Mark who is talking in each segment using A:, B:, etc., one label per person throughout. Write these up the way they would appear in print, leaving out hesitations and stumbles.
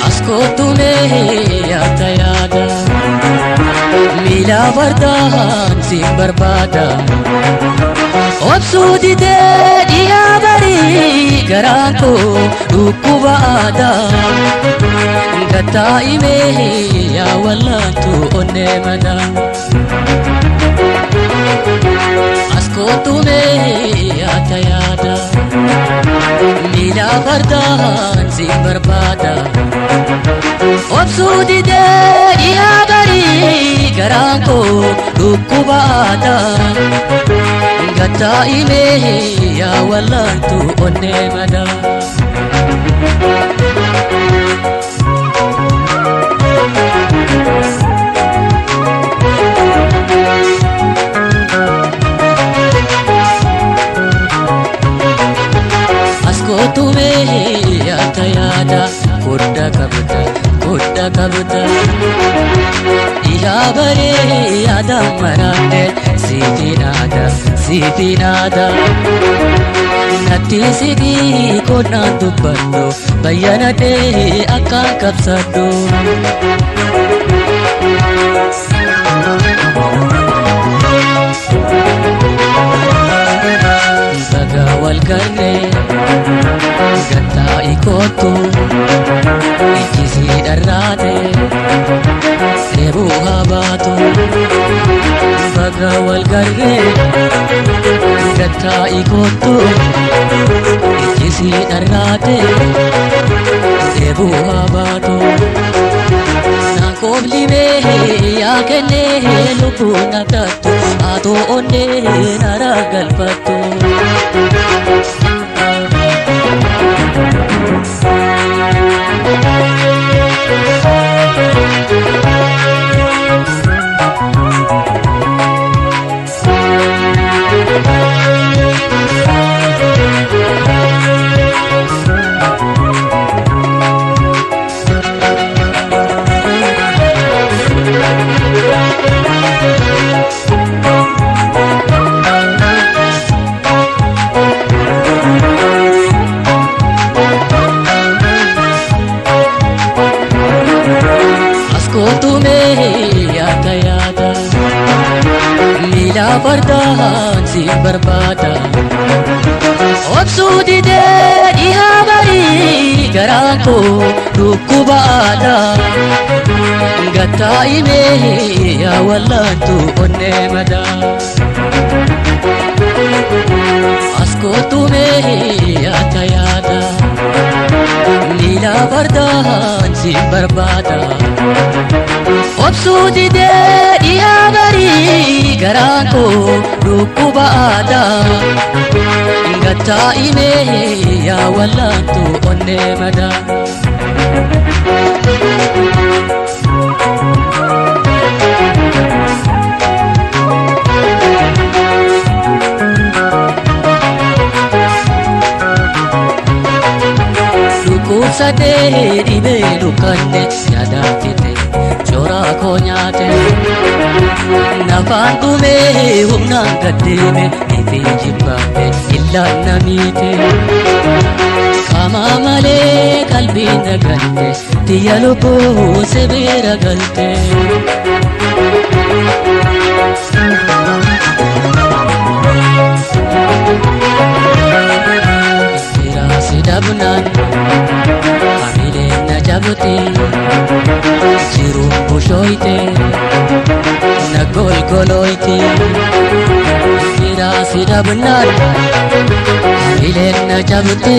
A: Askootu mee yaada yaada miila fardaan siin barbaada. Obsuu didee dhiyaa barii garaan koo dhukkuba aadaa. Gattaa'imee yaa wallaantu onnee madaa. Askootu mee yaada yaada miila fardaan siin barbaada. Obsuu didee dhiyaa barii garaan koo dhukkuba aadaa. Gattaa'imee yaa wallaantu onnee madaa. Askootu mee yaada yaada kodda qabda kodda qabda. Dhiyaa baree yaada maraate siitiin aadaa siitiin aadaa. Natti siqii konnaan dubbadhu bayyanadhee akkaan qabsadhu. Baga wal garree gattaa'i kootu ijji sii dharraate dheebuu haa baatu. Baga wal garree gattaa'i kootu ijji sii dharraate dheebuu haa baatu. Naan kooblimee yaa kennee lubbuu na taattu haatoo onnee nara galfattu. Askootu mee yaada yaada miila fardaan siin barbaada. Obsuu didee dhiyaa barii garaan koo dhukkuba aadaa. Gattaa'imee yaa wallaantu onnee madaa. Askootu mee yaada yaada miila fardaan siin barbaada. Obsuu didee dhiyaa barii garaan koo dhukkuba aadaa. Gattaa'imee yaa wallaantu onnee madaa. Dhukkubsadee dhibee dukkanne yaadaan fite coraa koo nyaate. Nafaan dhumee humnaan gaddeeme ifee jibbaate illaan na miite. Qaama malee qalbiin na galte tiyya lubbuu sibiira galte. Firaasi dhabnaan hamileen na jabte jiruun bushooyte na golgolooyte. Firaasi dhabnaan hamileen na jabte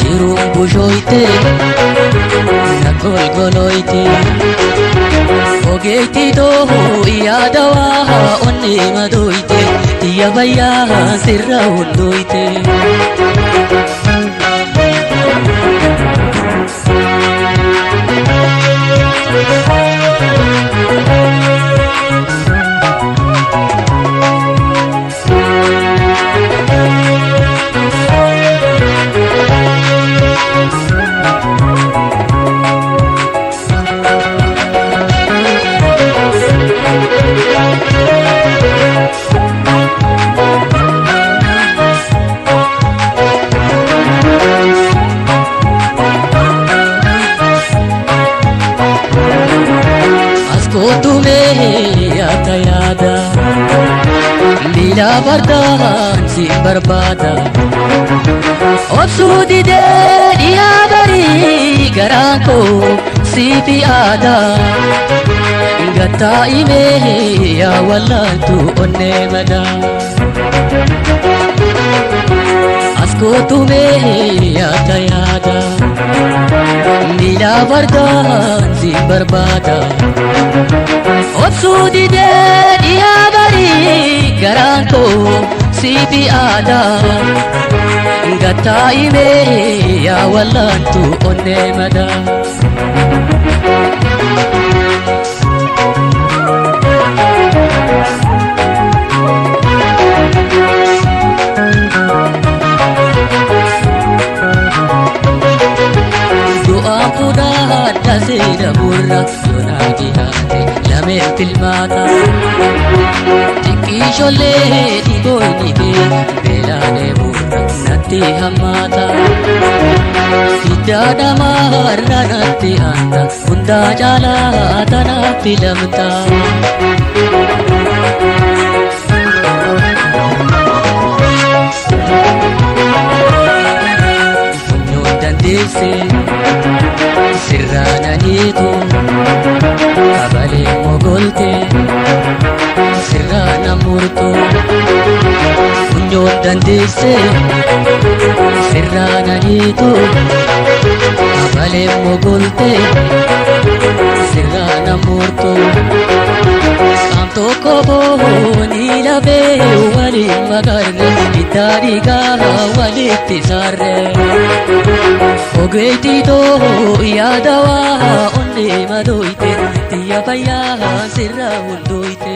A: jiruun bushooyte na golgolooyte. Ogeetti too yaada waa onnee madooyte tiyya fayyaa sirra hundooyte. barbaada. Obsuu didee dhiyaa barii garaan koo siifi aadaa. Gattaa'imee yaa wallaaltu onnee madaa. As kootumee yaada yaada. Miila fardaan si barbaada. Obsuu didee dhiyaa barii garaan koo siifi aadaa. Gattaa'imee yaa wallaaltu onnee madaa. Du'aan fuudhaa seera burra yoonaa dhiyaate lameen filmaata. Xiqqishollee dhibooyni kee beelaanee burra natti hammaata. Hiddaa dhamaarra natti aanta hundaa caalaa tanaaf filamta. Funyoon dandeessee sirraananiitu kabalee mogolte sirraana murtu. Funyoon dandeesse sirraananiitu kabalee mogolte sirraana murtu. Qaam tokko boonii lafee waliin makarre hiddaa dhiigaa walitti saarre. Ogeettii too yaada waa onnee madooyte xiyya fayyaa sirra hundooyte.